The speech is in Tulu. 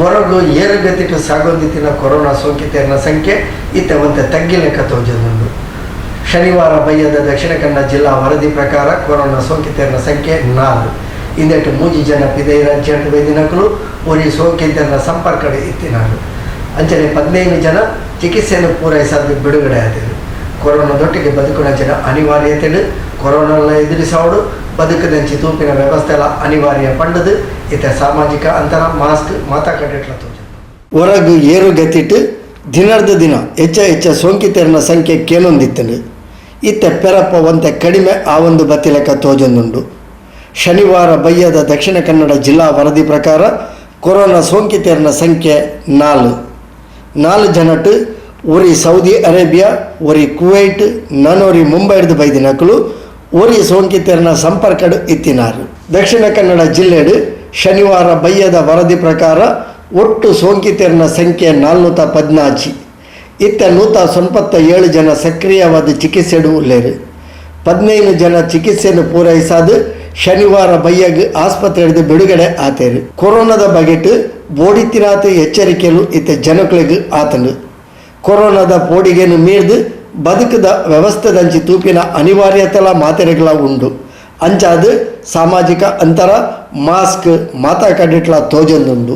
ಹೊರಗು ಏರುಗತಿಟ್ ಸಾಗೊಂದಿತ್ತಿನ ಕೊರೋನಾ ಸೋಂಕಿತೆಯರ ಸಂಖ್ಯೆ ಇತ್ತೆ ಒಂತೆ ತಗ್ಗಿ ಲೆಕ್ಕ ತೋಜೊಂದುಂಡು. ಶನಿವಾರ ಬಯ್ಯದ ದಕ್ಷಿಣ ಕನ್ನಡ ಜಿಲ್ಲಾ ವರದಿ ಪ್ರಕಾರ ಕೊರೋನಾ ಸೋಂಕಿತೆಯರ ಸಂಖ್ಯೆ 4. ಇಂದೆಟ್ ಮೂಜಿ ಜನ ಪಿದೈ ರಾಜ್ಯ ಬೈದಿನಕುಲು, ಒರಿ ಸೋಂಕಿತರ ಸಂಪರ್ಕಡ್ ಇತ್ತಿನಾರು. ಅಂಚನೆ 15 ಜನ ಚಿಕಿತ್ಸೆಯನ್ನು ಪೂರೈಸಾದ ಬಿಡುಗಡೆ ಆದರು. ಕೊರೋನಾದೊಟ್ಟಿಗೆ ಬದುಕುನಂಚಿನ ಅನಿವಾರ್ಯತೆಡು ಕೊರೋನಾ ಎದುರಿಸೋಡು ಬದುಕದಂಚಿ ತೂಪಿನ ವ್ಯವಸ್ಥೆಲ ಅನಿವಾರ್ಯ ಪಂಡದು ಇತ್ತೆ ಸಾಮಾಜಿಕ ಅಂತರ, ಮಾಸ್ಕ್ ಮಾತಾ ಕಡೆಟ್ಲ ತೋಜ. ಹೊರಗು ಏರುಗತಿಟ್ಟು ದಿನರ್ದ ದಿನ ಹೆಚ್ಚ ಹೆಚ್ಚ ಸೋಂಕಿತರನ ಸಂಖ್ಯೆ ಕೇನೊಂದಿತ್ತಂಡು. ಇತ್ತೆ ಪೆರಪ್ಪ ಒಂತೆ ಕಡಿಮೆ ಆ ಒಂದು ಬತ್ತಿಲೆಕ್ಕ ತೋಜೊಂದುಂಡು. ಶನಿವಾರ ಬಯ್ಯದ ದಕ್ಷಿಣ ಕನ್ನಡ ಜಿಲ್ಲಾ ವರದಿ ಪ್ರಕಾರ ಕೊರೋನಾ ಸೋಂಕಿತರನ ಸಂಖ್ಯೆ 4. 4 ಜನಟ್ ಒರಿ ಸೌದಿ ಅರೇಬಿಯಾ, ಒರಿ ಕುವೈಟ್, ನಾನೊರಿ ಮುಂಬೈಡ್ದು ಬೈದಿನಕುಲು, ಒರಿ ಸೋಂಕಿತರನ ಸಂಪರ್ಕಡ್ ಇತ್ತಿನಾರು. ದಕ್ಷಿಣ ಕನ್ನಡ ಜಿಲ್ಲೆಡು ಶನಿವಾರ ಬಯ್ಯದ ವರದಿ ಪ್ರಕಾರ ಒಟ್ಟು ಸೋಂಕಿತರನ ಸಂಖ್ಯೆ 414. ಇತ್ತ 197 ಜನ ಸಕ್ರಿಯವಾದ ಚಿಕಿತ್ಸೆಡು ಉಲ್ಲೇರು. 15 ಜನ ಚಿಕಿತ್ಸೆಯನ್ನು ಪೂರೈಸಾದು ಶನಿವಾರ ಬಯ್ಯಗ್ ಆಸ್ಪತ್ರೆಡ್ದು ಬಿಡುಗಡೆ ಆತೇರು. ಕೊರೋನಾದ ಬಗೆಟ್ ಬೋಡಿತ್ತಿನಾತ್ ಎಚ್ಚರಿಕೆಲು ಇತ್ತ ಜನಕ್ಲೆಗ್ ಆತಂಡು. ಕೊರೋನಾದ ಪೋಡಿಗೆನು ಮೀರ್ದು ಬದುಕದ ವ್ಯವಸ್ಥೆದಂಚಿ ತೂಪಿನ ಅನಿವಾರ್ಯತೆಲ ಮಾತೆರೆಗಳ ಉಂಡು. ಅಂಚಾದು ಸಾಮಾಜಿಕ ಅಂತರ, ಮಾಸ್ಕ್ ಮಾತಾ ಕಡಿಟ್ಲ ತೋಜೊಂದುಂಡು.